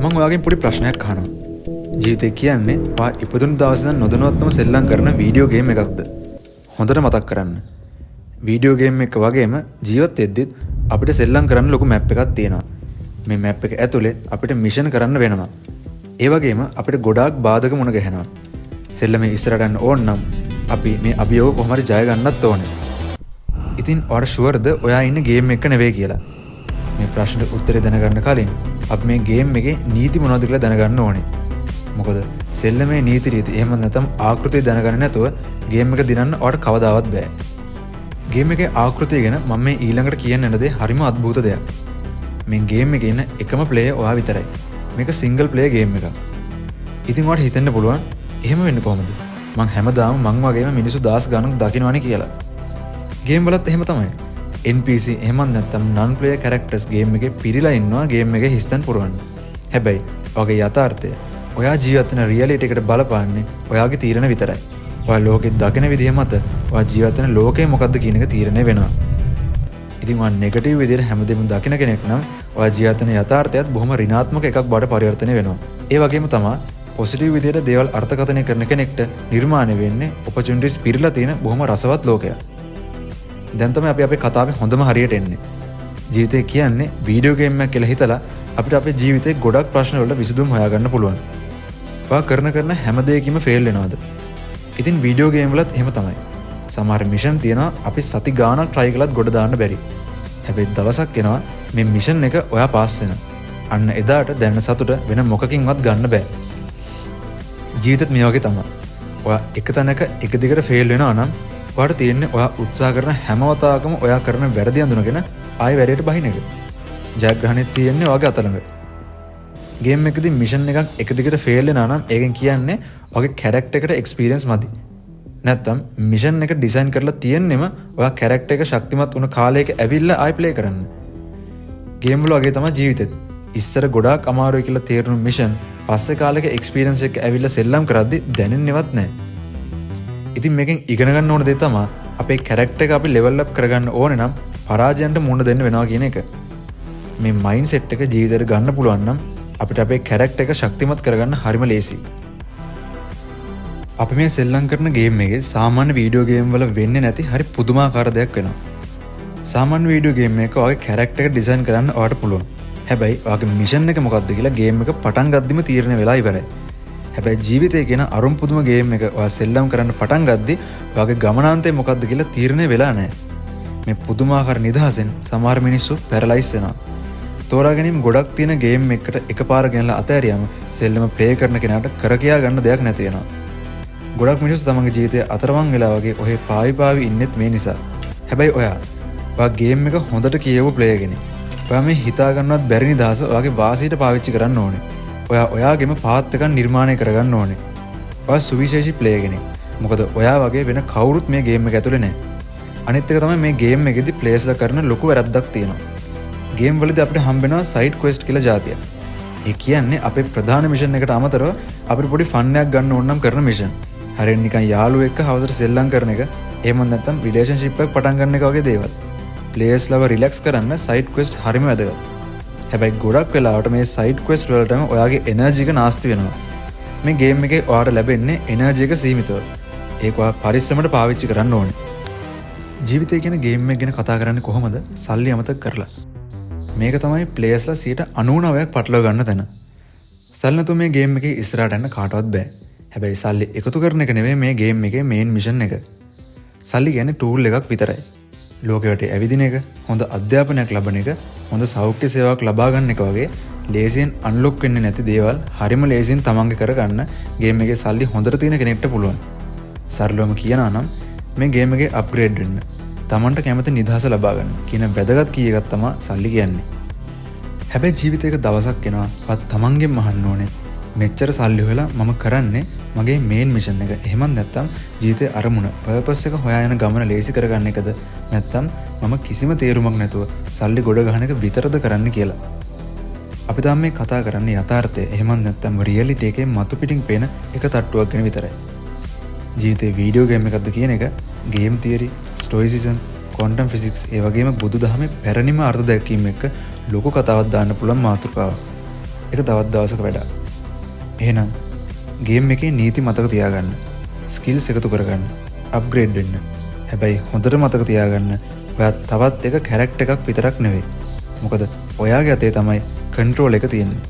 මං ඔයාගෙන් පොඩි ප්‍රශ්නයක් අහනවා. ජීවිතය කියන්නේ ඔයා ඉපදුණු දවසේ ඉඳන් නොදැනුවත්වම සෙල්ලම් කරන වීඩියෝ ගේම් එකක්ද? හොඳට මතක් කරන්න. වීඩියෝ ගේම් එක වගේම ජීවත් වෙද්දිත් අපිට සෙල්ලම් කරන්න ලොකු මැප් එකක් තියෙනවා. මේ මැප් එක ඇතුලේ අපිට මිෂන් කරන්න වෙනවා. ඒ වගේම අපිට ගොඩාක් බාධක මුණ ගැහෙනවා. සෙල්ලමේ ඉස්සරහට යන්න ඕන නම් අපි මේ අභියෝග කොහොම හරි ජය ගන්නත් ඕනේ. ඉතින් ඔයාට ෂුවර්ද ඔයා ඉන්නේ ගේම් එක නෙවෙයි කියලා? මේ ප්‍රශ්නෙට උත්තරේ දැනගන්න කලින් අපි මේ ගේම් එකේ නීති මොනවද කියලා දැනගන්න ඕනේ. මොකද සෙල්ලමේ නීති රීති එහෙම නැත්නම් ආකෘතිය දැනගන්න නැතුව ගේම් එක දිනන්න ඔයාට කවදාවත් බෑ. ගේම් එකේ ආකෘතිය ගැන මම මේ ඊළඟට කියන්න යන දේ හරිම අద్භූත දෙයක්. මේ ගේම් එකේ ඉන්න එකම ප්ලේයර් ඔයා විතරයි. මේක සිංගල් ප්ලේයර් ගේම් එකක්. ඉතින් ඔයාට හිතෙන්න පුළුවන්, එහෙම වෙන්නේ කොහොමද? මං හැමදාම මං වගේම මිනිස්සු දහස් ගණනක් දකින්නවනේ කියලා. ගේම් වලත් එහෙම තමයි. NPC එහෙමත් නැත්නම් නන් ප්ලේයර් කැරක්ටර්ස් ගේම් එකේ පිරීලා ඉන්නවා ගේම් එකේ හිස්තැන් පුරවන්න. හැබැයි ඔයාගේ යථාර්ථය, ඔයා ජීවත් වෙන රියැලිටි එකට බලපාන්නේ ඔයාගේ තීරණ විතරයි. ඔයා ලෝකෙ දකින විදිහ මත ඔයා ජීවත් වෙන ලෝකය මොකද්ද කියන එක තීරණය වෙනවා. ඉතින් ඔයා නෙගටිව් විදිහට හැමදේම දකින කෙනෙක් නම් ඔයා ජීවත් වෙන යථාර්ථයත් බොහොම ඍණාත්මක එකක් බවට පරිවර්තනය වෙනවා. ඒ වගේම තමා පොසිටිව් විදිහට දේවල් අර්ථකථනය කරන කෙනෙක්ට නිර්මාණය වෙන්නේ ඔපචුනිටිස් පිරීලා තියෙන බොහොම රසවත් ලෝකයක්. දැන් තමයි අපි අපේ කතාවේ හොඳම හරියට එන්නේ. ජීවිතය කියන්නේ වීඩියෝ ගේම් එකක් කියලා හිතලා අපිට අපේ ජීවිතේ ගොඩක් ප්‍රශ්න වලට විසඳුම් හොයාගන්න පුළුවන්. ඔයා කරන කරන හැම දෙයකින්ම ෆේල් වෙනවද? ඉතින් වීඩියෝ ගේම් වලත් එහෙම තමයි. සමහර මිෂන් තියෙනවා අපි සති ගාණක් ට්‍රයි කළත් ගොඩ දාන්න බැරි. හැබැයි දවසක් එනවා මේ මිෂන් එක ඔයා පාස් වෙනවා. අන්න එදාට දැනෙන සතුට වෙන මොකකින්වත් ගන්න බෑ. ජීවිතෙත් මේ වගේ තමයි. ඔයා එක තැනක එක දිගට ෆේල් වෙනවා නම් ඔයාට තියෙන්නේ ඔයා උත්සාහ කරන හැම වතාවකම ඔයා කරන වැරදි අඳුනගෙන ආයෙ වැඩේට බහින එක. ජයග්‍රහණය තියෙන්නේ ඔයාගේ අත ළඟ. ගේම් එකදී මිෂන් එකක් එක දිගට ෆේල් වෙනවා නම් ඒකෙන් කියන්නේ ඔයාගේ කැරක්ටර් එකට එක්ස්පීරියන්ස් මදි. නැත්තම් මිෂන් එක ඩිසයින් කරලා තියෙන්නෙම ඔයා කැරක්ටර් එක ශක්තිමත් වුණ කාලයක ඇවිල්ලා ආයෙ ප්ලේ කරන්න. ගේම් වල වගේ තමයි ජීවිතෙත්. ඉස්සර ගොඩාක් අමාරුයි කියලා තේරුණු මිෂන් පස්සේ කාලෙක එක්ස්පීරියන්ස් එක ඇවිල්ලා සෙල්ලම් කරද්දි දැනෙන්නේවත් නැහැ. ඉතින් මේකෙන් ඉගෙන ගන්න ඕන දේ තමයි අපේ කැරක්ටර් එක අපි ලෙවල් අප් කරගන්න ඕනේ නම් පරාජයන්ට මුහුණ දෙන්න වෙනවා කියන එක. මේ මයින්ඩ් සෙට් එක ජීවිතේට ගන්න පුළුවන් නම් අපිට අපේ කැරක්ටර් එක ශක්තිමත් කරගන්න හරිම ලේසියි. අපි මේ සෙල්ලම් කරන ගේම් එකේ සාමාන්‍ය වීඩියෝ ගේම් වල වෙන්නේ නැති හරි පුදුමාකාර දෙයක් වෙනවා. සාමාන්‍ය වීඩියෝ ගේම් එකක ඔයාගේ කැරක්ටර් එක ඩිසයින් කරන්න ඔයාට පුළුවන්. හැබැයි ඔයාගේ මිෂන් එක මොකක්ද කියලා ගේම් එක පටන් ගද්දිම තීරණය වෙලා ඉවරයි. හැබැයි ජීවිතය කියන අරුම පුදුම ගේම් එක ඔයා සෙල්ලම් කරන්න පටන් ගද්දි ඔයාගේ ගමනාන්තය මොකක්ද කියලා තීරණය වෙලා නැහැ. මේ පුදුමාකාර නිදහසෙන් සමහර මිනිස්සු පැරලයිස් වෙනවා. තෝරා ගැනීම ගොඩක් තියෙන ගේම් එකකට එකපාර ගෙනලා අතෑරියාම සෙල්ලම ප්ලේ කරන කෙනාට කර කියා ගන්න දෙයක් නැති වෙනවා. ගොඩක් මිනිස්සු තමන්ගේ ජීවිතය අතරමං වෙලා වගේ ඔහේ පාවි පාවි ඉන්නෙත් මේ නිසා. හැබැයි ඔයා ඔයා ගේම් එක හොඳට කියවපු ප්ලේයර් කෙනෙක්. ඔයා මේ හිතා ගන්නවත් බැරි නිදහස ඔයාගේ වාසියට පාවිච්චි කරන්න ඕනේ. ඔයා ඔයාගේම පාත් එකක් නිර්මාණය කරගන්න ඕනේ. ඔයා සුවිශේෂී ප්ලේයර් කෙනෙක්. මොකද ඔයා වගේ වෙන කවුරුත් මේ ගේම් එක ඇතුලේ නැහැ. අනිත් එක තමයි මේ ගේම් එකේදී ප්ලේයර්ස්ලා කරන ලොකු වැරද්දක් තියෙනවා. ගේම් වලදී අපිට හම්බ වෙනවා සයිඩ් ක්වෙස්ට් කියලා ජාතියක්. ඒ කියන්නේ අපේ ප්‍රධාන මිෂන් එකට අමතරව අපිට පොඩි ෆන් එකක් ගන්න ඕන නම් කරන මිෂන්. හරියට නිකන් යාළුවෙක් එක්ක හවසට සෙල්ලම් කරන එක, එහෙම නැත්නම් රිලේෂන්ෂිප් එකක් පටන් ගන්න එක වගේ දේවල්. ප්ලේයර්ස්ලව රිලැක්ස් කරන්න සයිඩ් ක්වෙස්ට් හරිම වැදගත්. හැබැයි ගොඩක් වෙලාවට මේ සයිඩ් ක්වෙස්ට් වලටම ඔයාගේ එනර්ජි එක නාස්ති වෙනවා. මේ ගේම් එකේ ඔයාට ලැබෙන්නේ එනර්ජි එක සීමිතව. ඒක ඔයා පරිස්සමට පාවිච්චි කරන්න ඕනේ. ජීවිතය කියන ගේම් එක ගැන කතා කරන්නේ කොහොමද සල්ලි අමතක කරලා? මේක තමයි ප්ලේයර්ස්ලා 99ක් පටලව ගන්න තැන. සල්ලි නැතුව මේ ගේම් එකේ ඉස්සරහට යන්න කාටවත් බෑ. හැබැයි සල්ලි එකතු කරන එක නෙවෙයි මේ ගේම් එකේ මේන් මිෂන් එක. සල්ලි කියන්නේ ටූල් එකක් විතරයි. ලෝකෙ වටේ ඇවිදින එක, හොඳ අධ්‍යාපනයක් ලබන එක, හොඳ සෞඛ්‍ය සේවාවක් ලබා ගන්න එක වගේ ලේසියෙන් අන්ලොක් වෙන්නේ නැති දේවල් හරිම ලේසියෙන් තමන්ගේ කරගන්න ගේම් එකේ සල්ලි හොඳට තියෙන කෙනෙක්ට පුළුවන්. සරලවම කියනවා නම් මේ ගේම් එකේ අප්ග්‍රේඩ් වෙන්න, තමන්ට කැමති නිදහස ලබා ගන්න කියන වැදගත් කී එකක් තමයි සල්ලි කියන්නේ. හැබැයි ජීවිතයක දවසක් එනවා ඔයත් තමන්ගෙන් අහන්න ඕනේ, මෙච්චර සල්ලි හොයලා මම කරන්නේ මගේ මේන් මිෂන් එක, එහෙමත් නැත්නම් ජීවිතයේ අරමුණ පර්පස් එක හොයා යන ගමන ලේසි කරගන්න එකද, නැත්නම් මම කිසිම තේරුමක් නැතුව සල්ලි ගොඩ ගහන එක විතරද කරන්න කියලා. අපි තාම මේ කතා කරන්නේ යථාර්ථය, එහෙමත් නැත්නම් රියැලිටි එකේ මතු පිටින් පේන එක තට්ටුවක් ගැන විතරයි. ජීවිතේ වීඩියෝ ගේම් එකක්ද කියන එක ගේම් තියරි, ස්ටොයිසිසම්, ක්වොන්ටම් ෆිසික්ස්, ඒ වගේම බුදුදහමේ පැරණිම අර්ථ දැක්වීම එක්ක ලොකු කතාවක් දාන්න පුළුවන් මාතෘකාවක්. ඒක තවත් දවසක වැඩක්. එහෙනම් ගේම් එකේ නීති මතක තියාගන්න. ස්කිල්ස් එකතු කරගන්න. අප්ග්‍රේඩ් වෙන්න. හැබැයි හොඳට මතක තියාගන්න, ඔයා තවත් එක කැරක්ටර් එකක් විතරක් නෙවෙයි. මොකද ඔයාගේ අතේ තමයි කන්ට්‍රෝල් එක තියෙන්නේ.